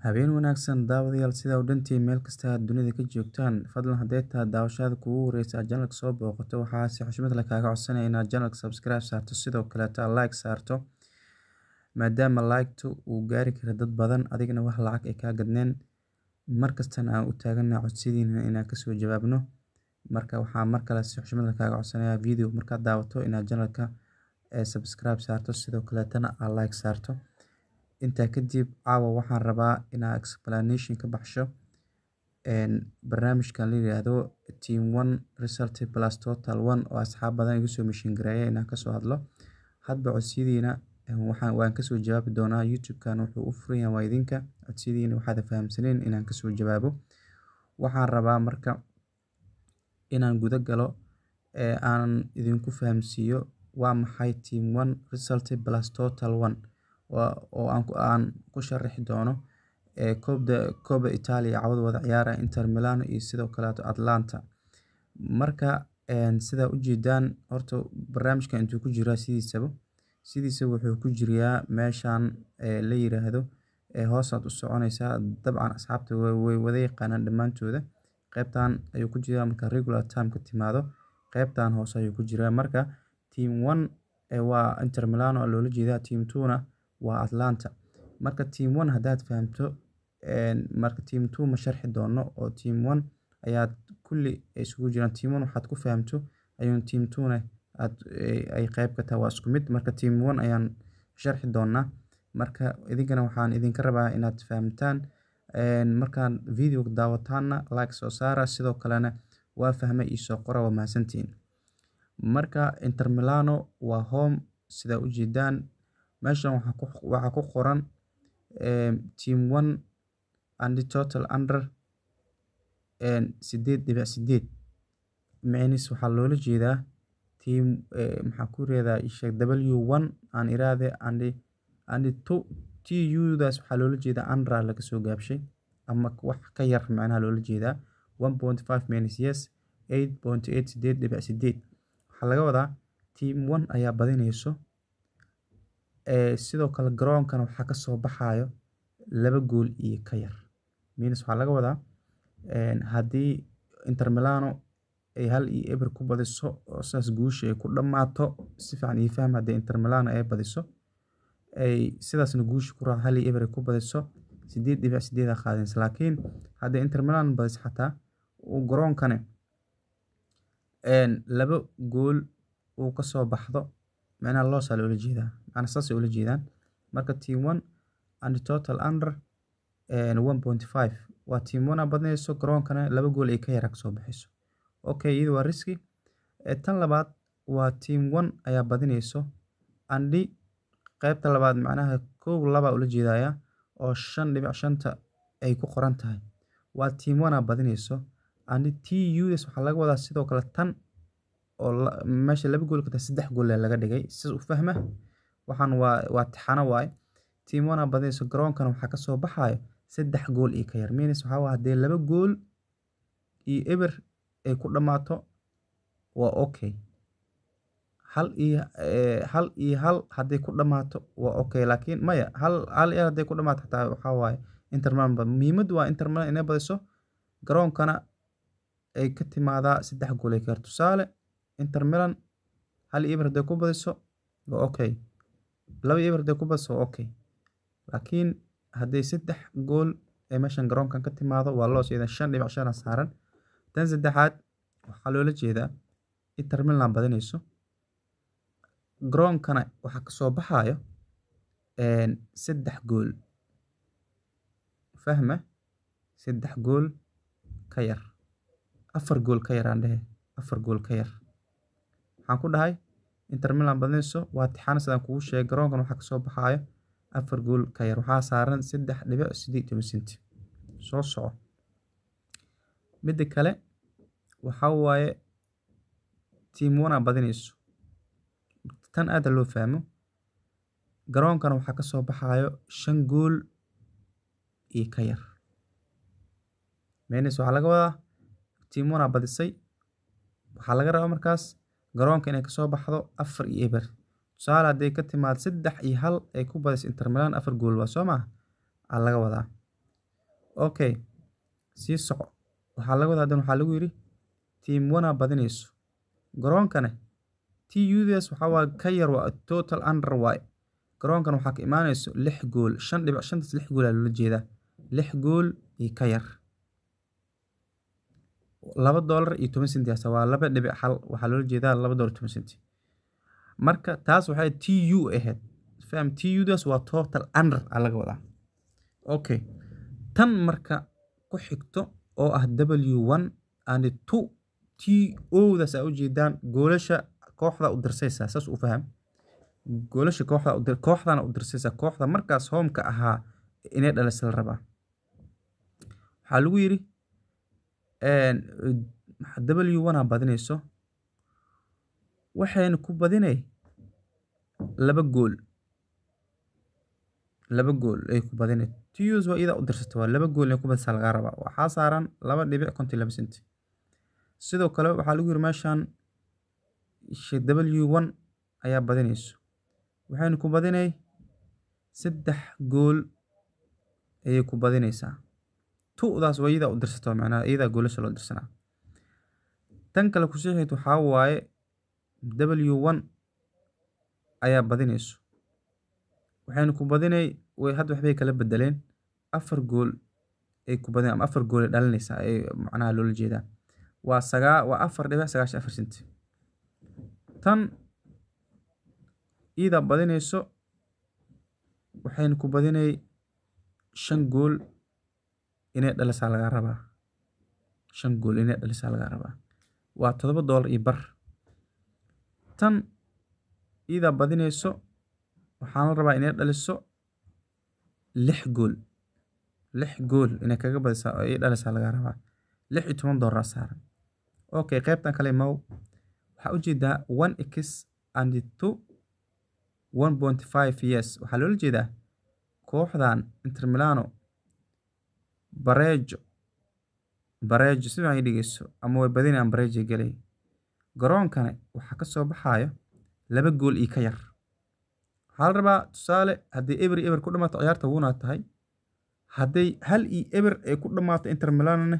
Habeen wanaagsan daawadayaal, sidaa u dhantiin meel kasta aad dunida ka joogtaan. Fadlan hadday tahay daawashada kuugu horreysa aad channelka soo booqato, waxaa si xushmad leh kaaga codsanaya inaad channelka subscribe saarto, sidoo kaleeto aad like saarto, maadaama like-tu uu gaari karo dad badan, adigana wax lacag ay kaa gadneen. Markastana aan u taaganahay codsiyadiina inaan kasoo jawaabno. Marka waxaa mar kale si xushmad leh kaaga codsanayaa, video markaad daawato inaad channelka subscribe saarto, sidoo kaleetana aad like saarto. Intaa kadib, caawa waxaan rabaa inaan explanation ka baxsho barnaamijkan la yiraahdo Team One Result Plus Total One, oo asxaab badan igu soo mention gareeyay inaan kasoo hadlo. Hadba codsiyadiina waxaan waan kasoo jawaabi doonaa. YouTube-kan wuxuu u furan yahay waa idinka codsiyadiina, waxaad fahamsaneen inaan kasoo jawaabo. Waxaan rabaa marka inaan guda galo ee aan idinku fahamsiiyo waa maxay Team One Result Plus Total One, oo aan ku sharixi doono koobda Coppa Italia cawada wada ciyaara Inter Milan iyo sidoo kaleeto Atalanta. Marka sidaa ujeedaan, horta barnaamijkan intuu ku jiraa sidiisaba wuxuu ku jirayaa meeshan la yiraahdo hoosaad u soconaysaa. Dabcan asxaabta way wada yaqaanaan dhammaantooda, qaybtan ayuu ku jiraa. Marka regular time ka timaado, qaybtan hoose ayuu ku jiraa. Marka Team One waa Inter Milan oo loola jeedaa, Team Two na waa Atalanta. Marka Team One haddaad fahamto, marka Team Two ma sharxi doono, oo Team One ayaad kulli isugu jiraan. Team One waxaad ku fahamto ayuun Team Two na aad ay qayb ka tahay, waa isku mid. Marka Team One ayaan sharxi doonaa. Marka idinkana waxaan idinka rabaa inaad fahamtaan. Markaan video daawataanna like soo saara, sidoo kalena waa fahmay iyo soo qora. Waa mahadsantihiin. Marka Inter Milano waa home, sidaa ujeedaan. Meeshan waxaa ku qoran Team One and total under 8.8. Micnihiis waxaa loola jeedaa team, maxaa ku yiraahdaa, ii sheeg, W1 aan iraahde and two TU daas waxaa loola jeedaa under laga soo gaabshay ama wax ka yar, macnaha loola jeedaa 1.5 minus yes 8.8, 8.8. Waxaa laga wadaa Team One ayaa badinayso. Sidoo kale garoonkan waxaa ka soo baxayo 2 gool iyo ka yar. Minus waxaa laga wadaa haddii Inter Milano ay 1-0 ku badiso oo saas guusha ay ku dhammaato, si fiican ii faham, haddii Inter Milano ay badiso, ay sidaasna guusha ku raaco, 1-0 ay ku badiso, 8.8 aa qaadanaysa. Laakiin haddii Inter Milan badiso, xataa uu garoonkani 2 gool uu ka soo baxdo, macnaha loss aa loola jeedaa, macnaha saasay ula jeedaan. Marka Team One and total under 1.5 waa Team One aa badinayso, garoonkana 2 gool ay ka yar ka soo baxayso. Okay, iyada waa risk. Tan labaad waa Team One ayaa badinayso and qaybta labaad, macnaha kow laba ula jeedaya oo 5.5-ta ay ku qoran tahay, waa Team One aa badinayso and TU das waxaa laga wadaa sidoo kale tan oo meesha 2 gool ka tahay 3 gool laga dhigay. Sidaas u fahma, waxaan waa taxano waay. Team One aa badinayso, garoonkana waxaa ka soo baxayo 3 gool iyo ka yar. Minus waxaa waa haddii 2-0 ay ku dhammaato waa okay, 1-1 hadday ku dhammaato waa okay. Laakiin maya, 1-1 hadday ku dhammaato xataa waxaa waaye Inter Milan. Muhiimaddu waa Inter Milan inay badiso, garoonkana ay ka timaadaa 3 gool ay ka yar. Tusaale, Inter Milan 1-0 hadday ku badiso waa okay, 2-0 hadday ku badiso waa okay, laakiin hadday 3 gool ay meeshan garoonkan ka timaado waa loss iyada, 5.5 aa saaran. Tan saddexaad waxaa loola jeedaa Inter Milan badinayso, garoonkana waxaa kasoo baxayo 3 gool. Fahma, 3 gool ka yar, 4 gool ka yar aan dhehe, 4 gool ka yar. Waxaan ku dhahay Inter Milan badinayso, waa tixaan sidaan kugu sheegay, garoonkan waxaa kasoo baxayo 4 gool ka yar. Waxaa saaran 3.18 senti. Soo soco. Midda kale waxaa waaye Team One aa badinayso. Tan aad loo fahmo, garoonkan waxaa kasoo baxayo 5 gool iyo ka yar. Minus waxaa laga wadaa Team One aa badisay, waxaa laga rabaa markaas garoonka inay kasoo baxdo 4-0. Tusaale, hadday ka timaado 3-1 ay ku badiso Inter Milan, 4 gool waa soo maaha aa laga wadaa. Okay, sii soco. Waxaa laga wadaa, hadan waxaa lagu yidhi team one aa badinayso, garoonkana TU-daas waxaa waa ka yar, waa total under waay. Garoonkan waxaa ka imaanayso 6 gool, 5.5-taas 6 gool aa loola jeedaa, 6 gool iyo ka yar. $2.10 waa 2.1, waxaa loola jeedaa $2.10. Marka taas waxay TU ahayd, faham. TU-daas waa total under aa laga wadaa. Okay, tan marka ku xigto oo ah W1 and 2 TO-daas aa ujeedaan, goolasha kooxda u dirsaysaa, saas u faham. Goolasha kooxda u dir, kooxdana u dirsaysaa, kooxda markaas home-ka ahaa inay dhalisa la rabaa. Waxaa lagu yidhi W1 aa badinayso, waxayna ku badinay 2 gool, 2 gool ay ku badinay. TUs waa iyada u dirsata, waa 2 gool inay ku badisaa lagaa rabaa. Waxaa saaran 2.52 cent. Sidoo kale waxaa lagu yidhi meeshan W1 ayaa badinayso, waxayna ku badinay 3 gool ayay ku badinaysaa. Tu'daas waa iyada u dirsato, macnaha iyadaa goolasha loo dirsanaa. Tan kale kusii xigto waxaa waaye W1 ayaa badinayso, waxayna ku badinay, way hadda waxbay kala bedeleen, 4 gool ay ku badin ama 4 gool ay dhalinaysaa ay macnaha loola jeedaa. Waa sagaa, waa 4.94 cent. Tan iyadaa badinayso, waxayna ku badinay 5 gool inay dhalisaa lagaa rabaa, 5 gool inay dhalisaa lagaa rabaa, waa $7.50. Tan iyadaa badinayso, waxaana la rabaa inay dhaliso 6 gool, 6 gool inay kaga badisaa oo ay dhalisaa lagaa rabaa, $16 saaran. Okay, qaybtan kale mow waxaa ujeedaa 1 x and 2 1.5 yes. Waxaa loola jeedaa kooxdan Inter Milano bareejo, bareejo si fiican ii dhegeyso, ama way badinayaan, bareejo galay. Garoonkani waxaa ka soo baxayo 2 gool iyo ka yar. Waxaa la rabaa, tusaale, haddii 0-0 ku dhamaato ciyaarta, wuuna tahay. Hadday 1-0 ay ku dhamaato Inter Milanona,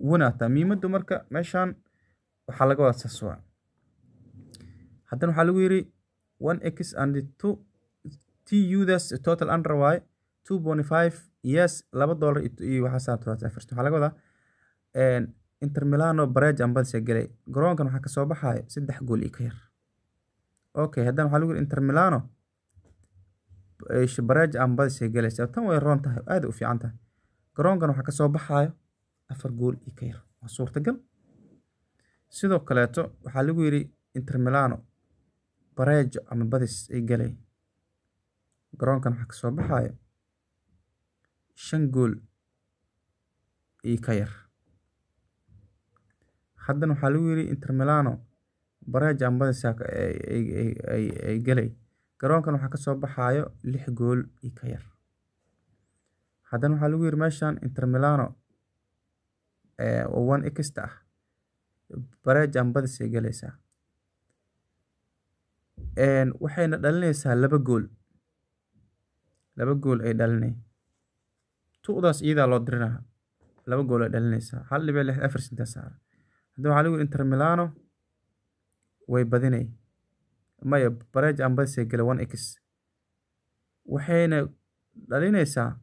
wuna tahay. Muhiimaddu marka meeshan waxaa laga wadaa saas waa. Haddana waxaa lagu yidhi 1 x and 2 TU-daas total under waaye, 2.5 yes, $2 iyo waxaa saaran 74. Waxaa laga wadaa Inter Milano bareej ama badis galay, garoonkan waxaa kasoo baxayo 3 gool iyo ka yar. Okay, haddana waxaa lagu yidhi Inter Milano bareej ama badis galaysa. Tan way roon tahay, aad u fiican tahay. Garoonkan waxaa kasoo baxayo 4 gool iyo ka yar, waa suurtagal. Sidoo kaleeto waxaa lagu yidhi Inter Milano bareejo ama badis ay galay, garoonkan waxaa kasoo baxayo 5 gool iyo ka yar. Haddana waxaa lagu yidhi Inter Milano bareej ama badis ay galay, garoonkan waxaa kasoo baxayo 6 gool iyo ka yar. Haddana waxaa lagu yidhi meeshan Inter Milano oo 1 x ah bareej ama badis ay galaysaa, waxayna dhalinaysaa 2 gool, 2 gool ay dhalinay. Tu'daas iyadaa loo dirinaa, 2 gool ay dhalinaysaa, 1.64 cent saaran. Haddana waxaa lagu yidhi Inter Milano way badinay, maya, bareej ama badis ay galay, 1 x, waxayna dhalinaysaa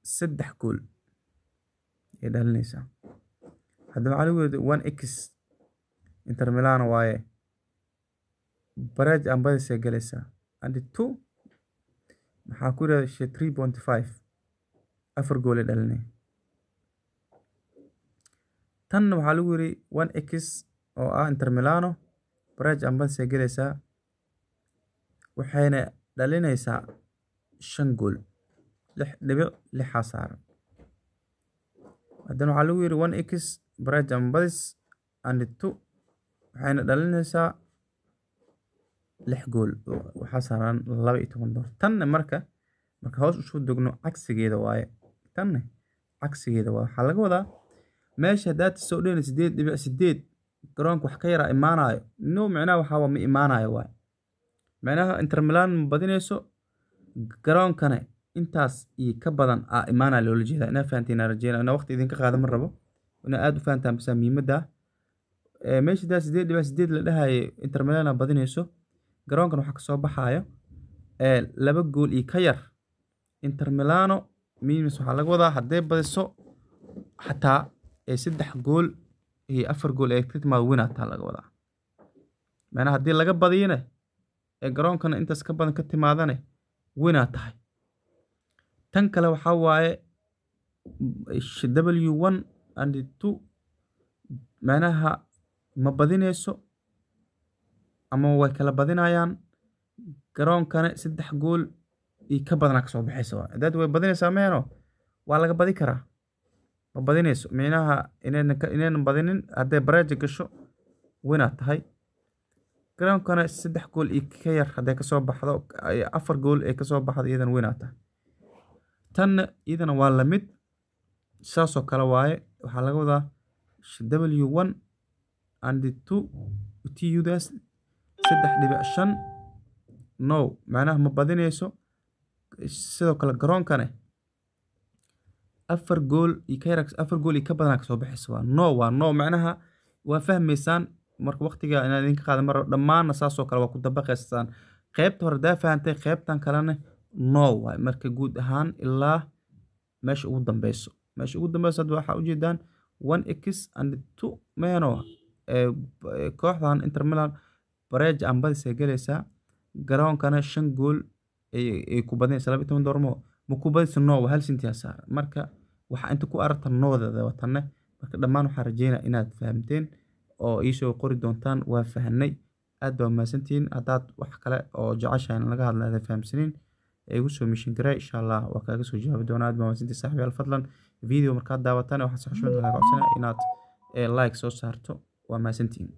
3 gool ay dhalinaysaa. Haddana waxaa lagu yidhi 1 x Inter Milano waaye, bareej ama badis ay galaysaa, and 2 maxaa ku yidhahda 3.5, 4 gool ay dhalinay. Tanna waxaa lagu yidhi 1 x oo ah Inter Milano bareej ama badis ay galaysaa, waxayna dhalinaysaa 5 gool, 6.6 saaran. Haddana waxaa lagu yidhi 1 x bareej ama badis and 2, waxayna dhalinaysaa 6 gool, waxaa saaran $12. Tanna marka hoos usoo degno, cagsigeeda waaye. Tanna cagsigeeda waaye. Waxaa laga wadaa meesha haddaad soo dhehna 8.8 garoonka wax ka yaraa imaanayo, no, micnaha waxaa waa ma imaanayo waaye. Micnaha Inter Milan ma badinayso garoonkane. Intaas iyo ka badan aa imaanaya loola jeedaa. Inaa fahanteen aan rajeynaya. Inaa waqti idinka qaada ma rabo, inaa aad u fahantaan basa muhiimadda. Meesha daa 8.8 la dhahaye Inter Milan aa badinayso, garoonkan waxaa kasoo baxaayo 2 gool iyo ka yar Inter Milano means. Waxaa laga wadaa hadday badiso xataa 3 gool iyo 4 gool ay ka timaado, win taa laga wadaa. Macnaha haddii laga badiyana ee garoonkana intaas ka badan ka timaadane, winaa tahay. Tan kale waxaa waaye W one and two, macnaha ma badinayso ama way kala badinayaan, garoonkana 3 gool iyo ka badanaa kasoo baxaysa waay. Hadaad way badinaysaa meeno waa laga badi karaa. Ma badinayso micnaha inaynan badinin, hadday bareeja gasho winaa tahay. Garoonkana 3 gool iyo ka yar hadday kasoo baxdo, 4 gool ay kasoo baxdo, iyadana winaa tahay. Tanna iyadana waa lamid, saasoo kale waaye. Waxaa laga wadaa W one and two TUdaas 3.5 no, macnaha ma badinayso. Sidoo kale garoonkane 4 gool iyo ka yar, 4 gool iyo ka badanaa kasoo baxaysa waa no, waa no. Macnaha waa fahmaysaan. Marka waqtiga inaan idinka qaada mar dhammaanna saasoo kale waa ku dabaqaysaan. Qaybta hore hadaa fahantay, qaybtan kalena no waay. Marka guud ahaan ilaa meesha ugu dambeyso, meesha ugu dambeyso hadda waxaa ujeedaan one x and two meno kooxdan Inter Milan bareej aan badis ay galaysaa, garoonkana 5 gool ay ku badinaysaa, 12 doormo ma ku badisa no, waa 1 senti aa saaran. Marka waxaa inta ku aragta noodeeda watanne. Marka dhammaan waxaan rajeynaya inaad fahamteen oo iisoo qori doontaan "waa fahanay". Aad baa mahadsantihiin. Haddaad wax kale oo jeceshahay in laga hadla aadan fahamsanin, igu soo mention garee, insha Allah waa kaaga soo jawaabi doonaa. Aad baa mahadsantihiin, saaxiibayaal. Fadlan video markaad daawataan waxaa si xushmad leh kaaga codsanaya inaad like soo saarto. Waa mahadsantihiin.